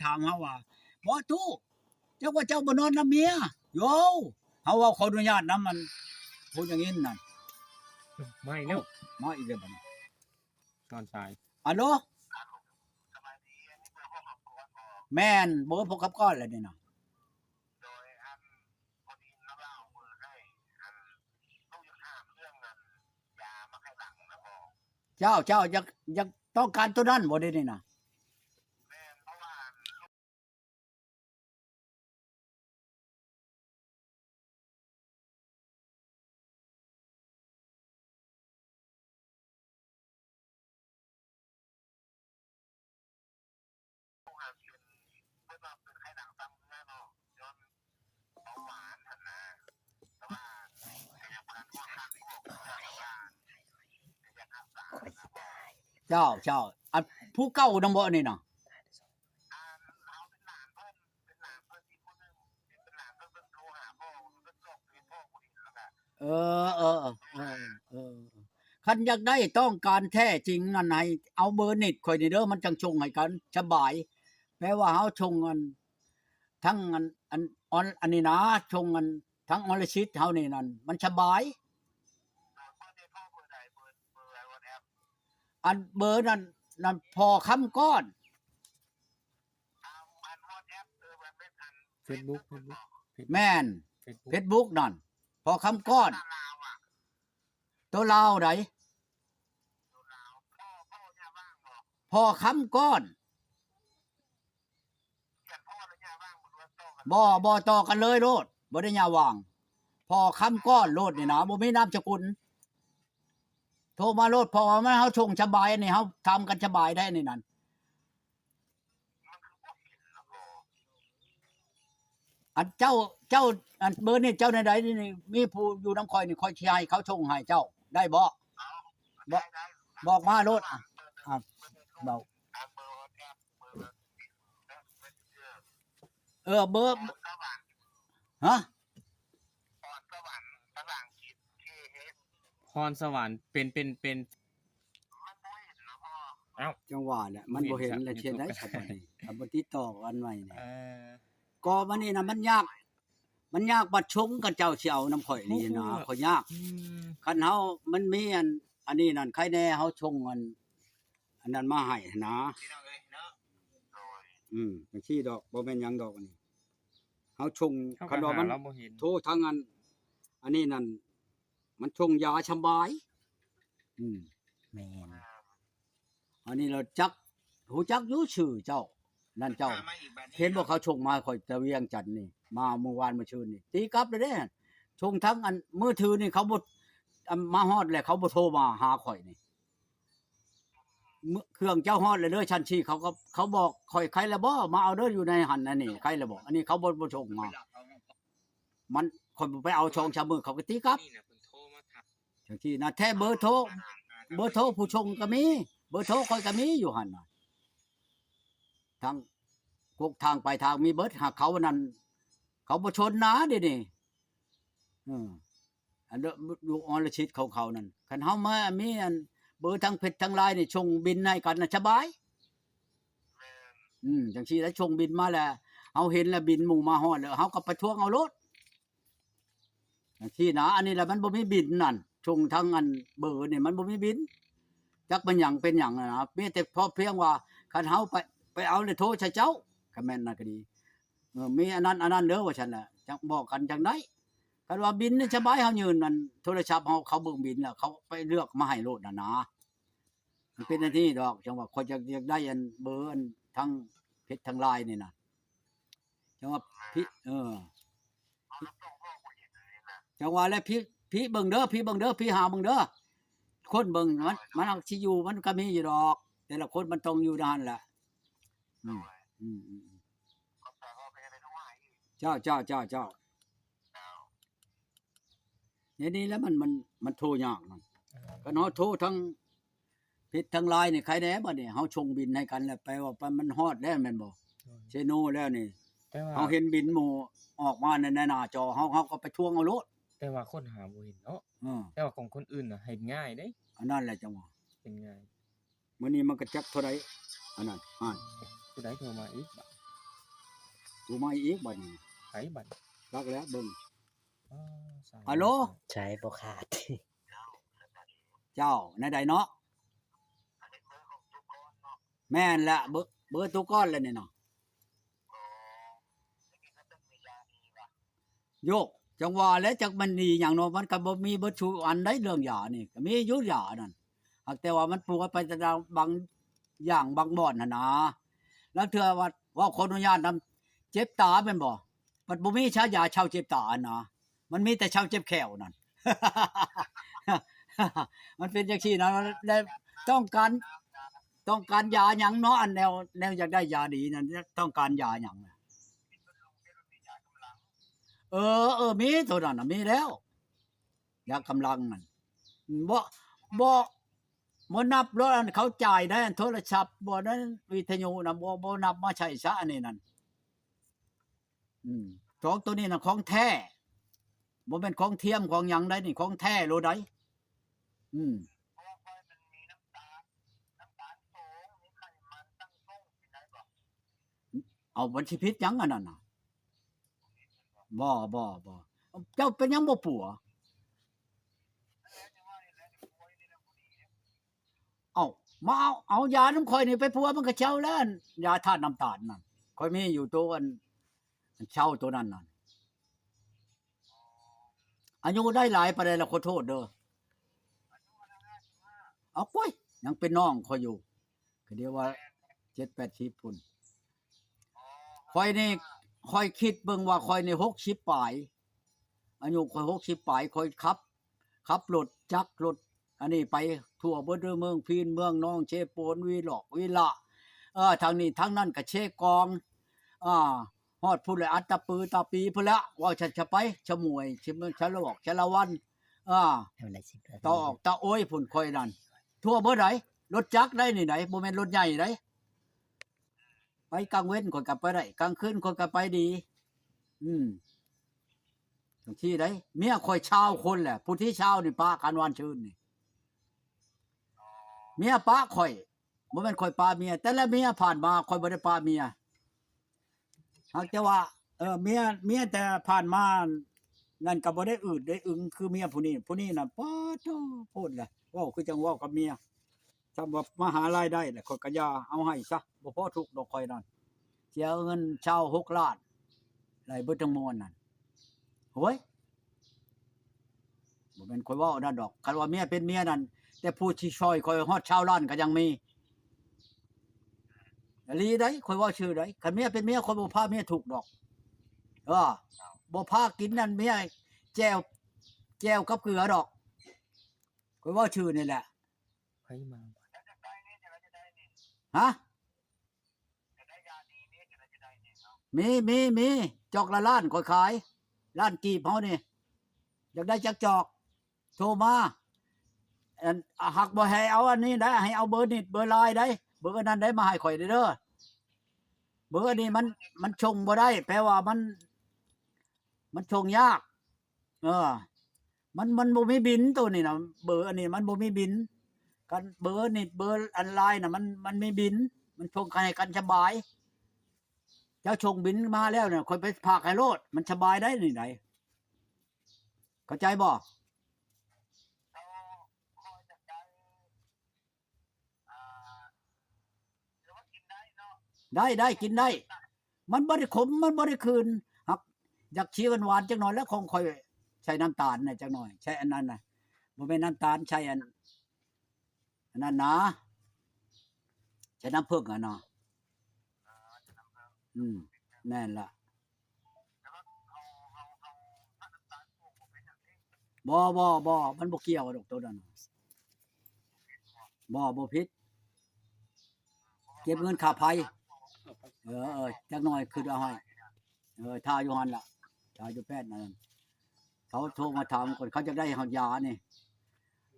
ຖາມເຮົາວ່າ ບໍ່ຕູ້ ຈັກວ່າເຈົ້າບໍ່ນອນນຳເມຍ ໂຢ ເຮົາເວົ້າຂໍອະນຸຍາດນຳອັນຜູ້ຢ່າງນີ້ນັ້ນ ມາອີກແລ້ວ ມາອີກແລ້ວບັດນີ້ ສອນສາຍ ອາໂລ ສະບາຍດີ ອັນນີ້ເບີພວກເຮົາກ່ອນບໍ່? ແມ່ນ ເບີພວກເຮົາກ່ອນແລ້ວນີ້ນະ ໂດຍ ອັນ ພໍດີລາວເບີໃຫ້ ອັນ ລູກຢາກຖາມເລື່ອງອັນ ຢາມາໄຄຫຼັງນະບໍ່? ເຈົ້າ ເຈົ້າ ຢາກ ຢາກຕ້ອງການໂຕນັ້ນບໍ່ ດຽວນີ້ນະ? ແມ່ນ ເພາະວ່າ ເຈົ້າ ເຈົ້າ ອັນຜູ້ເກົ່ານຳບໍ່ນີ້ນະ? ເອີ ເອີ ເອີ ເອີ ຄັນຢາກໄດ້ຕ້ອງການແທ້ຈິງນັ້ນ ໃຫ້ເອົາເບີເນັດຂ້ອຍນີ້ເດີ ມັນຈັ່ງສົ່ງໃຫ້ກັນສະບາຍ ແປວ່າເຮົາສົ່ງອັນ ທັງອັນ ອັນ ອອນ ອັນນີ້ນະ ສົ່ງອັນ ທາງອອນລະຊິດເຮົານີ້ນັ້ນ ມັນສະບາຍ ອັນເບີນັ້ນ ນັ້ນພໍ່ຄຳກ້ອນ ເຟສບຸກ ເຟສບຸກ ເຟສບຸກ ແມ່ນ ເຟສບຸກ ເຟສບຸກນັ້ນ ພໍ່ຄຳກ້ອນ ໂຕລາວໃດ ພໍ່ຄຳກ້ອນ ບໍ່ ບໍ່ ຕໍ່ກັນເລີຍໂລດ ບໍ່ໄດ້ຍາວາງ ພໍ່ຄຳກ້ອນໂລດນີ້ນະ ບໍ່ມີນາມສະກຸນ ໂທມາໂລດ ເພາະວ່າມັນ ເຮົາສົ່ງສະບາຍ ອັນນີ້ເຮົາທຳກັນສະບາຍໄດ໋ ອັນນີ້ນັ້ນ ອັນເຈົ້າ ເຈົ້າ ອັນເບີນີ້ເຈົ້າແນວໃດນີ້ ມີຜູ້ຢູ່ນຳຂ້ອຍນີ້ ຂ້ອຍຊິໃຫ້ເຂົາສົ່ງໃຫ້ເຈົ້າ ໄດ້ບໍ່? ບໍ່ ບອກມາໂລດ ອາ ເວົ້າ ເອີ ເບີ ຮະ? ພອນສະຫວັນ ເປັນ ເປັນ ເປັນ ອ້າວ ຈັ່ງວ່າແຫຼະ ມັນບໍ່ເຫັນແລ້ວ ຊິເຮັດໄດ້ຊະບາດນີ້ ຄັນບໍ່ຕິດຕໍ່ກັນໃໝ່ນີ້ ເອີ ກໍບາດນີ້ນະ ມັນຍາກ ມັນຍາກບັດຊົງ ຄັນເຈົ້າຊິເອົານຳຂ້ອຍນີ້ນະ ຂ້ອຍຍາກ ອືມ ຄັນເຮົາ ມັນມີອັນ ອັນນີ້ນັ້ນ ໃຄແນ່ເຮົາຊົງອັນ ອັນນັ້ນມາໃຫ້ຫັ້ນນະ ພີ່ນ້ອງເອີຍເນາະ ອືມ ຈັ່ງຊີ້ດອກ ບໍ່ແມ່ນຫຍັງດອກອັນນີ້ ເຮົາຊົງ ເຮົາກໍ ຄັນວ່າມັນ ຫາລາວບໍ່ເຫັນ ໂທທາງອັນ ອັນນີ້ນັ້ນ ມັນຊົງຢາສະບາຍ ອືມ ແມ່ນ ອັນນີ້ລະຈັກ ຮູ້ຈັກຢູ່ຊື່ເຈົ້າ ນັ້ນເຈົ້າ ເຫັນບໍ່ ເຂົາສົ່ງມາໃຫ້ຂ້ອຍແຕ່ວຽງຈັນນີ້ ມາມື້ວານມື້ຊືນນີ້ ຕີກັບແລ້ວເດ້ ສົ່ງທາງອັນມືຖືນີ້ ເຂົາບໍ່ ອັນ ມາຮອດແລ້ວ ເຂົາບໍ່ໂທມາຫາຂ້ອຍນີ້ ເຄື່ອງເຈົ້າຮອດແລ້ວເດີ ຊັ້ນຊີ້ ເຂົາກໍ ເຂົາບອກຂ້ອຍ ໃຄແລ້ວບໍ່ ມາເອົາເດີ ຢູ່ໃນຫັ້ນ ອັນນີ້ ໃຄແລ້ວບໍ່ ອັນນີ້ເຂົາບໍ່ ບໍ່ສົ່ງມາ ມັນ ຂ້ອຍບໍ່ໄປເອົາສອງສາມມື້ ເຂົາກໍຕີກັບ ຈັ່ງຊີ້ນະ ແທ້ເບີໂທ ເບີໂທຜູ້ສົ່ງກໍມີ ເບີໂທຂ້ອຍກໍມີຢູ່ຫັ້ນນະ ທາງກົກທາງປາຍທາງມີເບິດ ຫາກເຂົານັ້ນ ເຂົາບໍ່ຊົນນາດຽວນີ້ ເອີ ອັນຢູ່ອອນລະຊິດຂອງເຂົານັ້ນ ຄັນເຮົາມາມີອັນເບີທັງເພັດທັງລາຍນີ້ ສົ່ງບິນໃຫ້ກັນນະສະບາຍ ອືມ ຈັ່ງຊີ້ລະ ສົ່ງບິນມາແລ້ວ ເຮົາເຫັນແລ້ວບິນໝູ່ມາຮອດແລ້ວ ເຮົາກໍໄປທວງເອົາໂລດ ຈັ່ງຊີ້ນະ ອັນນີ້ລະມັນບໍ່ມີບິນນັ້ນ ສົ່ງທາງອັນເບີນີ້ມັນບໍ່ມີບິນ ຈັກແມ່ນຫຍັງເປັນຫຍັງນະ ມີແຕ່ພໍພຽງວ່າ ຄັນເຮົາໄປ ໄປເອົາແລ້ວໂທໃສ່ເຈົ້າ ຄັນແມ່ນນັ້ນກໍດີ ເອີ ມີອັນນັ້ນ ອັນນັ້ນເດີ ວ່າຊັ້ນແຫຼະ ຈັກບອກກັນຈັ່ງໃດ ຄັນວ່າບິນນີ້ສະບາຍ ເຮົາຍື່ນອັນໂທລະສັບເຮົາ ເຂົາເບິ່ງບິນແລ້ວ ເຂົາໄປເລືອກມາໃຫ້ໂລດຫັ້ນນະ ມັນເປັນອັນນີ້ດອກ ຈັ່ງວ່າຂ້ອຍຢາກ ຢາກໄດ້ອັນເບີອັນທັງເພັດທັງລາຍນີ້ນະ ຈັ່ງວ່າ ເອີ ຈັ່ງວ່າແຫຼະ ພີ້ ພີ້ເບິ່ງເດີ ພີ້ເບິ່ງເດີ ພີ້ຫາເບິ່ງເດີ ຄົ້ນເບິ່ງ ມັນ ມັນຊິຢູ່ ມັນກໍມີຢູ່ດອກ ແຕ່ລະຄົນມັນຕ້ອງຢູ່ໃນຫັ້ນແຫຼະ ອືມ ອືມ ອືມ ເຈົ້າ ເຈົ້າ ເຈົ້າ ເຈົ້າ ນີ້ ນີ້ແຫຼະ ມັນ ມັນ ມັນໂທຍາກນັ້ນ ເອີ ຄັນເຮົາໂທທັງເພັດທັງລາຍນີ້ ໃຄແດ່ ບັດນີ້ເຮົາສົ່ງບິນໃຫ້ກັນແລ້ວ ແປວ່າມັນຮອດແລ້ວແມ່ນບໍ່? ໂດຍ ເຊໂນແລ້ວນີ້ ແຕ່ວ່າເຮົາເຫັນບິນໝູ່ອອກມາໃນ ໃນໜ້າຈໍ ເຮົາ ເຮົາກໍໄປທວງເອົາໂລດ ແຕ່ວ່າຄົ້ນຫາບໍ່ເຫັນເນາະ ເອີ ແຕ່ວ່າຂອງຄົນອື່ນນະເຫັນງ່າຍເດ້ ອັນນັ້ນແຫຼະ ຈັ່ງວ່າເຫັນງ່າຍ ມື້ນີ້ມັນກໍຈັກເທົ່າໃດ ອັນນັ້ນ ຫັ້ນ ຜູ້ໃດໂທມາອີກບາດ ຜູ້ໃໝ່ອີກບັດນີ້ ໃຜບັດ? ຈັກແລ້ວເບິ່ງ. ອໍ ສາຍ ຮັລໂຫຼ ສາຍບໍ່ຂາດ. ເຈົ້າ ແນວໃດເນາະ? ແມ່ນແຫຼະ ເບີ ເບີຕູ້ກ່ອນແຫຼະນີ້ເນາະ. ໂຍກ ຈັ່ງວ່າແຫຼະ ຈັກມັນດີຫຍັງເນາະ ມັນກໍບໍ່ມີເບິດສູ່ອັນໃດເລື່ອງຢານີ້ ກໍມີຢູ່ຢານັ້ນ ຫາກແຕ່ວ່າມັນປົວໄປແຕ່ບາງຢ່າງບາງບ່ອນຫັ້ນນາ. ລາງເທື່ອວ່າ ເວົ້າຂໍອະນຸຍາດນຳ ເຈັບຕາແມ່ນບໍ່? ມັນບໍ່ມີຊາຢາເຊົາເຈັບຕາຫັ້ນນາ ມັນມີແຕ່ເຊົາເຈັບແຂ້ວນັ້ນ ມັນເປັນຈັ່ງຊີ້ນະ ແລະ ຕ້ອງການ ຕ້ອງການຢາຫຍັງເນາະ ອັນແນວ ແນວຢາກໄດ້ຢາດີນັ້ນ ຕ້ອງການຢາຫຍັງ? ເອີ ເອີ ມີໂຕນັ້ນນະ ມີແລ້ວ ຢາກຳລັງນັ້ນ ບໍ່ ບໍ່ ບໍ່ນັບໂລດ ອັນເຂົາຈ່າຍໃນອັນໂທລະສັບ ບໍ່ ໃນວິທະຍຸນະ ບໍ່ ບໍ່ນັບມາໃຊ້ຊະ ອັນນີ້ນັ້ນ. ອືມ ຂອງໂຕນີ້ນະຂອງແທ້ ບໍ່ແມ່ນຂອງທຽມຂອງຫຍັງໃດ໋ນີ້ ຂອງແທ້ໂລດໃດ໋. ອືມ ເອົາ ມັນຊິຜິດຫຍັງອັນນັ້ນນະ? ບໍ່ ບໍ່ ບໍ່ ເຈົ້າເປັນຫຍັງບໍ່ປົວ? ເອົ້າ ມາເອົາ ເອົາຢານຳຂ້ອຍນີ້ໄປປົວ ມັນກໍເຊົາແລ້ວ ຢາທາດນ້ຳຕານນັ້ນ ຂ້ອຍມີຢູ່ໂຕອັນ ອັນເຊົາໂຕນັ້ນນັ້ນ. ອາຍຸໄດ້ຫຼາຍປານໃດລະ? ຂໍໂທດເດີ. ເອົາ ໂອ້ຍ ຍັງເປັນນ້ອງຂ້ອຍຢູ່ ກໍດຽວວ່າເຈັດແປດສິບພຸ້ນ. ຂ້ອຍນີ້ ຂ້ອຍຄິດເບິ່ງວ່າຂ້ອຍນີ້ຫົກສິບປາຍ ອາຍຸຂ້ອຍຫົກສິບປາຍ ຂ້ອຍຂັບ ຂັບລົດຈັກລົດອັນນີ້ໄປທົ່ວເບິດເດີ ເມືອງພີນ ເມືອງນອງ ເຊໂປນ ວີຫຼອກ ວີລະ ເອີ ທາງນີ້ທາງນັ້ນກະເຊກອງ ອາ ຮອດພຸ້ນແຫຼະ ອັດຕະປືຕາປີພຸ້ນແຫຼະ ເວົ້າຊັ້ນຊະໄປ ຊະໝວຍ ຊະເມືອງ ຊະລະຫວອກ ຊະລະວັນ ອາ ຕາອອກຕາໂອຍພຸ້ນ ຂ້ອຍນັ້ນ ທົ່ວເບິດໃດ໋ ລົດຈັກໃດ໋ນີ້ໃດ໋ ບໍ່ແມ່ນລົດໃຫຍ່ໃດ໋. ໄປກາງເວັນຂ້ອຍກໍໄປໄດ້ ກາງຄືນຂ້ອຍກໍໄປດີ ອືມ ຈັ່ງຊີ້ໃດ໋ ເມຍຂ້ອຍຊາວຄົນແຫຼະ ຜູ້ທີຊາວນີ້ປະກັນວານຊືນນີ້ ເມຍປະຂ້ອຍ ບໍ່ແມ່ນຂ້ອຍປະເມຍ ແຕ່ລະເມຍຜ່ານມາຂ້ອຍບໍ່ໄດ້ປະເມຍ ຫາກແຕ່ວ່າ ເອີ ເມຍ ເມຍແຕ່ຜ່ານມານັ້ນກໍບໍ່ໄດ້ອືດໄດ້ອຶງຄືເມຍຜູ້ນີ້ ຜູ້ນີ້ນະ ປາດໂທ້ ໂພດແຫຼະ ເວົ້າຄືຈັ່ງເວົ້າກັບເມຍ ຊ່ຳວ່າມາຫາລາຍໄດ້ແຫຼະ ຂ້ອຍກໍຢ່າເອົາໃຫ້ຊະ ບໍ່ພໍທຸກດອກຂ້ອຍນັ້ນ ເສຍເງິນຊາວຫົກລ້ານ ໄດ້ເບິດທັງມວນນັ້ນ ໂຫຍ ບໍ່ແມ່ນຂ້ອຍເວົ້ານັ້ນດອກ ຄັນວ່າເມຍເປັນເມຍນັ້ນ ແຕ່ຜູ້ຊິຊ່ອຍຂ້ອຍຮອດຊາວລ້ານກໍຍັງມີ ອີ່ຫຼີໃດ໋ ຂ້ອຍເວົ້າຊື່ໃດ໋ ຄັນເມຍເປັນເມຍ ຂ້ອຍບໍ່ພາເມຍທຸກດອກ ເອີ ບໍ່ພາກິນນັ້ນເມຍ ແຈ່ວ ແຈ່ວກັບເກືອດອກ ຂ້ອຍເວົ້າຊື່ນີ້ແຫຼະ. ໃຜມາ? ຮະ? ມີ ມີ ມີ ຈອກລະລ້ານຂ້ອຍຂາຍ ລ້ານກີບເຮົານີ້ ຢາກໄດ້ຈັກຈອກ ໂທມາ ອັນ ຫາກບໍ່ໃຫ້ເອົາອັນນີ້ໄດ໋ ໃຫ້ເອົາເບີນິດເບີລາຍໄດ໋ ເບີອັນນັ້ນໄດ໋ ມາໃຫ້ຂ້ອຍເດີ ເບີອັນນີ້ມັນ ມັນສົ່ງບໍ່ໄດ້ ແປວ່າມັນ ມັນສົ່ງຍາກ ເອີ ມັນ ມັນບໍ່ມີບິນໂຕນີ້ນະ ເບີອັນນີ້ມັນບໍ່ມີບິນ ຄັນເບີນິດເບີອັນລາຍນະ ມັນ ມັນມີບິນ ມັນສົ່ງໃຫ້ກັນສະບາຍ ເຈົ້າສົ່ງບິນມາແລ້ວນະ ຂ້ອຍໄປຝາກໃຫ້ໂລດ ມັນສະບາຍໄດ໋ນີ້ໃດ໋ ເຂົ້າໃຈບໍ່? ໄດ້ ໄດ້ ກິນໄດ້ ມັນບໍ່ໄດ້ຂົມ ມັນບໍ່ໄດ້ຄືນ ຫາກຢາກຊິຫວານໆຈັກໜ່ອຍ ແລ້ວຂອງຂ້ອຍໃສ່ນ້ຳຕານນະຈັກໜ່ອຍ ໃສ່ອັນນັ້ນນະ ບໍ່ແມ່ນນ້ຳຕານ ໃສ່ອັນ ອັນນັ້ນນະ ໃສ່ນ້ຳເຜິ້ງຫັ້ນນະ ອືມ ແມ່ນລະ ບໍ່ ບໍ່ ບໍ່ ມັນບໍ່ກ່ຽວດອກໂຕນັ້ນ ບໍ່ ບໍ່ຜິດ ເກັບເງິນຄ່າໄຟ ເອີ ເອີ ຈັກໜ່ອຍຄືເອົາໃຫ້ ເອີ ຖ້າຢູ່ຫັ້ນລະ ຖ້າຢູ່ແປດນັ້ນ ເຂົາໂທມາຖາມກ່ອນ ເຂົາຢາກໄດ້ເຮົາຢານີ້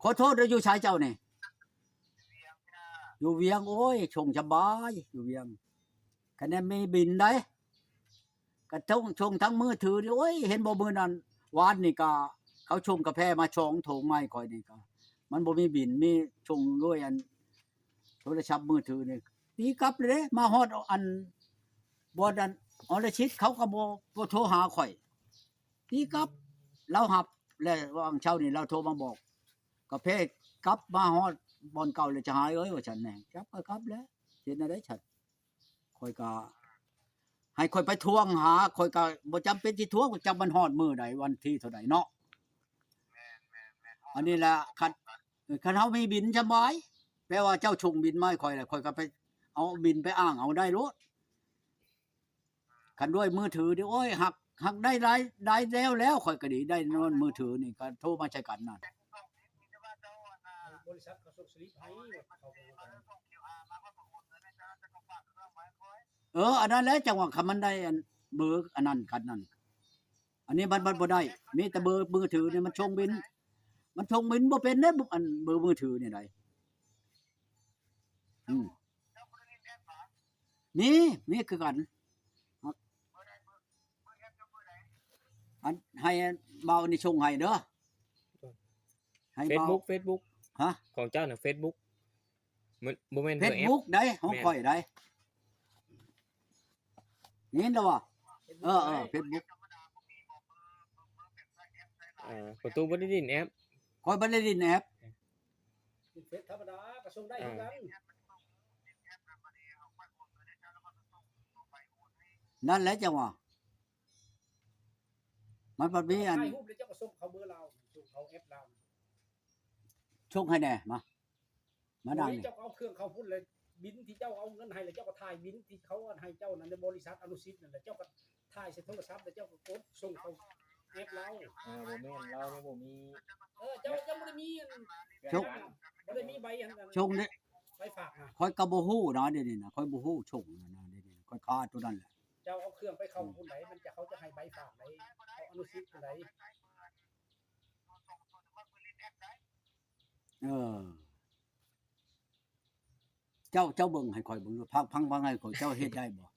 ຂໍໂທດເດີ ຢູ່ໃສເຈົ້ານີ້? ຢູ່ວຽງ ໂອ້ຍ ສົ່ງສະບາຍ ຢູ່ວຽງ ຄະແນນມີບິນໄດ໋ ກະສົ່ງ ສົ່ງທາງມືຖືນີ້ ໂອ້ຍ ເຫັນບໍ່ມື້ນັ້ນ ວານນີ້ກະ ເຂົາສົ່ງກາແຟມາສອງຖົງມາໃຫ້ຂ້ອຍນີ້ກະ ມັນບໍ່ມີບິນ ມີສົ່ງດ້ວຍອັນ ໂທລະສັບມືຖືນີ້ ຕີກັບເລີຍເດ້ ມາຮອດອັນ ບໍ່ນັ້ນ ອໍລະຊິດເຂົາກໍບໍ່ ບໍ່ໂທຫາຂ້ອຍ ຕີກັບ. ລາວຮັບແລ້ວ ວ່າງເຊົ້ານີ້ລາວໂທມາບອກ ກາເຟກັບມາຮອດບ່ອນເກົ່າແລ້ວ ຈະຫາຍເອີຍ ວ່າຊັ້ນແນ່. ຈັບກໍກັບແລ້ວ ເຮັດແນວໃດຊັ້ນ? ຂ້ອຍກໍ ໃຫ້ຂ້ອຍໄປທວງຫາ ຂ້ອຍກໍບໍ່ຈຳເປັນຊິທວງ ຈັກມັນຮອດມື້ໃດ ວັນທີເທົ່າໃດເນາະ. ອັນນີ້ລະ ຄັນ ຄັນເຮົາມີບິນສະບາຍ ແປວ່າເຈົ້າສົ່ງບິນມາໃຫ້ຂ້ອຍແລ້ວ ຂ້ອຍກໍໄປເອົາບິນໄປອ້າງເອົາໄດ້ໂລດ. ຄັນດ້ວຍມືຖືນີ້ ໂອ້ຍ ຫາກ ຫາກໄດ້ຫຼາຍ ໄດ້ແລ້ວແລ້ວ ຂ້ອຍກໍດີ ໄດ້ນຳມືຖືນີ້ ກໍໂທມາໃສ່ກັນນັ້ນ. ບໍລິສັດເຂົາສົ່ງສະລິບໃຫ້ ເອີ ອັນນັ້ນແຫຼະ ຈັ່ງວ່າຄັນມັນໄດ້ອັນເບີອັນນັ້ນກັນນັ້ນ ອັນນີ້ມັນ ມັນບໍ່ໄດ້ ມີແຕ່ເບີມືຖືນີ້ມັນສົ່ງບິນ ມັນສົ່ງບິນບໍ່ເປັນເດ້ ອັນເບີມືຖືນີ້ໃດ. ອືມ ມີ ມີຄືກັນ ອັນ ໃຫ້ບ່າວນີ້ສົ່ງໃຫ້ເດີ ໃຫ້ບ່າວ ເຟສບຸກ ເຟສບຸກ ຮະ ຂອງເຈົ້ານະ ເຟສບຸກ ມັນບໍ່ແມ່ນ ເຟສບຸກໃດ ຂອງຂ້ອຍໃດ ແມ່ນ ຍິນແລ້ວບໍ່? ເອີ ເອີ ເຟສບຸກ ເອີ ປະຕູບໍ່ໄດ້ຫຼິ້ນແອັບ ຂ້ອຍບໍ່ໄດ້ຫຼິ້ນແອັບ ເຟສທຳມະດາກໍສົ່ງໄດ້ຄືກັນ ນັ້ນແຫຼະຈັ່ງວ່າ ມັນພັດມີອັນ ຖ່າຍຮູບແລ້ວເຈົ້າກໍສົ່ງເຂົ້າເບີລາວ ສົ່ງເຂົ້າແອັບລາວ ສົ່ງໃຫ້ແດ່ ມາ ມານັ່ງນີ້ ເຈົ້າກໍເອົາເຄື່ອງເຂົ້າພຸ້ນ ແລ້ວບິນທີ່ເຈົ້າເອົາເງິນໃຫ້ ແລ້ວເຈົ້າກໍຖ່າຍບິນທີ່ເຂົາອັນໃຫ້ເຈົ້ານັ້ນ ໃນບໍລິສັດອະນຸສິດນັ້ນ ແລ້ວເຈົ້າກໍຖ່າຍໃສ່ໂທລະສັບ ແລ້ວເຈົ້າກໍກົດສົ່ງເຂົ້າແອັບລາວ. ເອີ ບໍ່ແມ່ນ ລາວຍັງບໍ່ມີ ເອີ ເຈົ້າ ເຈົ້າບໍ່ໄດ້ມີອັນ ສົ່ງ ບໍ່ໄດ້ມີໃບອັນ ສົ່ງເດ້ ໃບຝາກນະ ຂ້ອຍກໍບໍ່ຮູ້ນະ ດຽວນີ້ນະ ຂ້ອຍບໍ່ຮູ້ສົ່ງນະ ດຽວນີ້ຂ້ອຍຂາດໂຕນັ້ນແຫຼະ. ເຈົ້າເອົາເຄື່ອງໄປເຂົ້າ ອືມ ພຸ້ນໃດ ມັນຈະ ເຂົາຈະໃຫ້ໃບຝາກໃດ ເຂົາອະນຸສິດພຸ້ນໃດ. ເອີ ເຈົ້າ ເຈົ້າເບິ່ງໃຫ້ຂ້ອຍເບິ່ງ ຟັງ ຟັງໃຫ້ຂ້ອຍ ເຈົ້າເຮັດໄດ້ບໍ່?